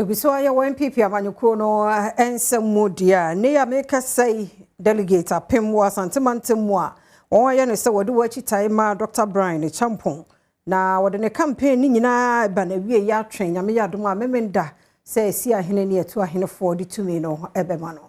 Egu so ayɛ wɔ NPP amanyɔkuo no nsɛm mu deɛ a ne yɛ mekasa yi, delegate 1000 wɔ Asantemantam mu a wɔn ayɛ no sɛ wɔde wɔn akyi tae ma Dr. Bryan Acheampong na wɔde ne campaign ne nyinaa ba na wie yɛ atwɛn Nyame yɛ adom a Memenda sɛ esi ahene ne ɛto ahenefoɔ de tumi no ɛbɛma no.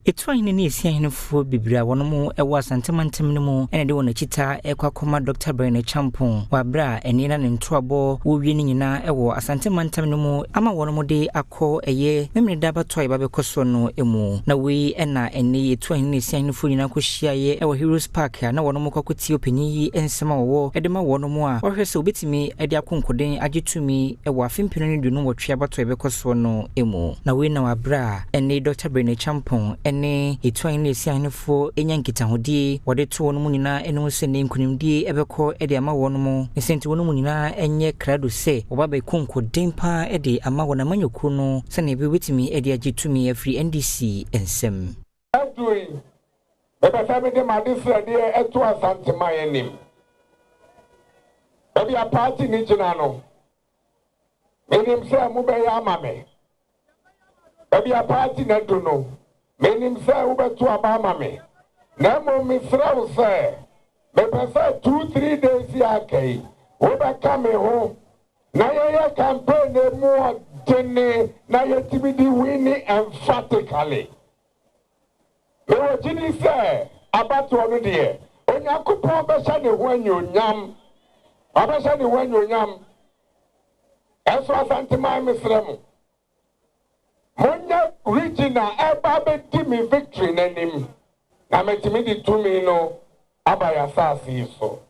Ɛtu ahene ne ɛsi ahenefoɔ bebree a wɔnom ɛwɔ Asantemantam no mu ɛna de wɔn akyi taa ɛkɔ akɔma Dr. Bryan Acheampong wɔ aberɛ a ɛne na ne ntoabɔ wɔwie no nyinaa ɛwɔ Asantemantam no mu ama wɔnom de akɔ ɛyɛ Memeneda abatoɔ a yɛba bɛkɔ soɔ no mu. Na wei ɛna ɛne ɛtu ahene ne ɛsi ahenefoɔ nyinaa kɔhyiaeɛ ɛwɔ Heroes Park a na wɔnom kɔ akɔtie ɔpanyin yi nsɛm a wɔwɔ ɛde ma wɔnom a wɔhwɛ sɛ wɔbɛtumi de akonkoden agye tumi ɛwɔ afe 2028 abatoɔ a yɛbɛkɔ soɔ no mu. Na wei na wɔ aberɛ a ɛne Dr. Bryan Acheampong ne ɛtu ahene ne ɛsi ahenefoɔ nya nkitahodie, wɔde to wɔn mu nyinaa anim sɛ ne nkonimdie ɛbɛkɔ de ama wɔn mu ne sɛ nti wɔn mu nyinaa nyɛ krado sɛ wɔba bɛko nkoden paa de ama wɔn amanyɔkuo no sɛnea ɛbɛtumi de agye tumi afiri NDC nsam. Adui, mepɛ sɛ mede m'ade srɛdeɛ ɛto Asanteman anim. Baabi a party ne gyina no, menim sɛ mobɛyɛ ama me. Baabi a party no adu no, menim sɛ wobɛto aba ama me. Na mmom mesrɛ wo sɛ, mepɛ sɛ 2, 3 days yi aka yi, wobɛka me ho na yɛyɛ campaign emu ɔdene na yɛtumi de win emphatically. Mewɔ gyidi sɛ abatoɔ no deɛ, Onyankopɔn bɛhyɛ ne ho anuonyam, ɔbɛhyɛ ne ho anuonyam. Ɛnso Asanteman, mesrɛ mo, monyɛ region a ɛba bɛdi me victory n'anim na mɛtumi de tumi no aba yɛ asase yi so.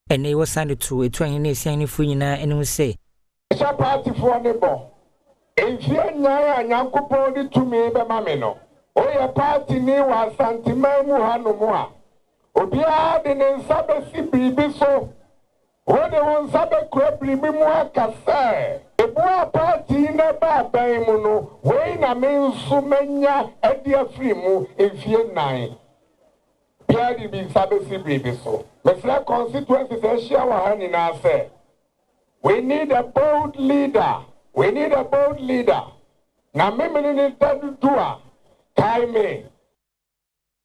Ɛnɛ yi wɔsan de to ɛtu ahene ne ɛsi ahenefoɔ nyinaa anim sɛ Hyɛ paatifoɔ ne bɔ mfie 4 a Nyankopɔn de tumi bɛma me no, woyɛ party ni wɔ Asanteman mu hanom a, obiara de ne nsa bɛsi biribi so, wode wo nsa bɛkura biribi mu aka sɛ ebua party yi na ɛba aban mu no, wei na me nso manya adi afiri mu mfie 4. Biara de bi nsa bɛsi biribi so. Mesrɛ constituencies ahyia wɔ ha nyinaa sɛ we need a bold leader, we need a bold leader. Na memene ne da dudu a kae me.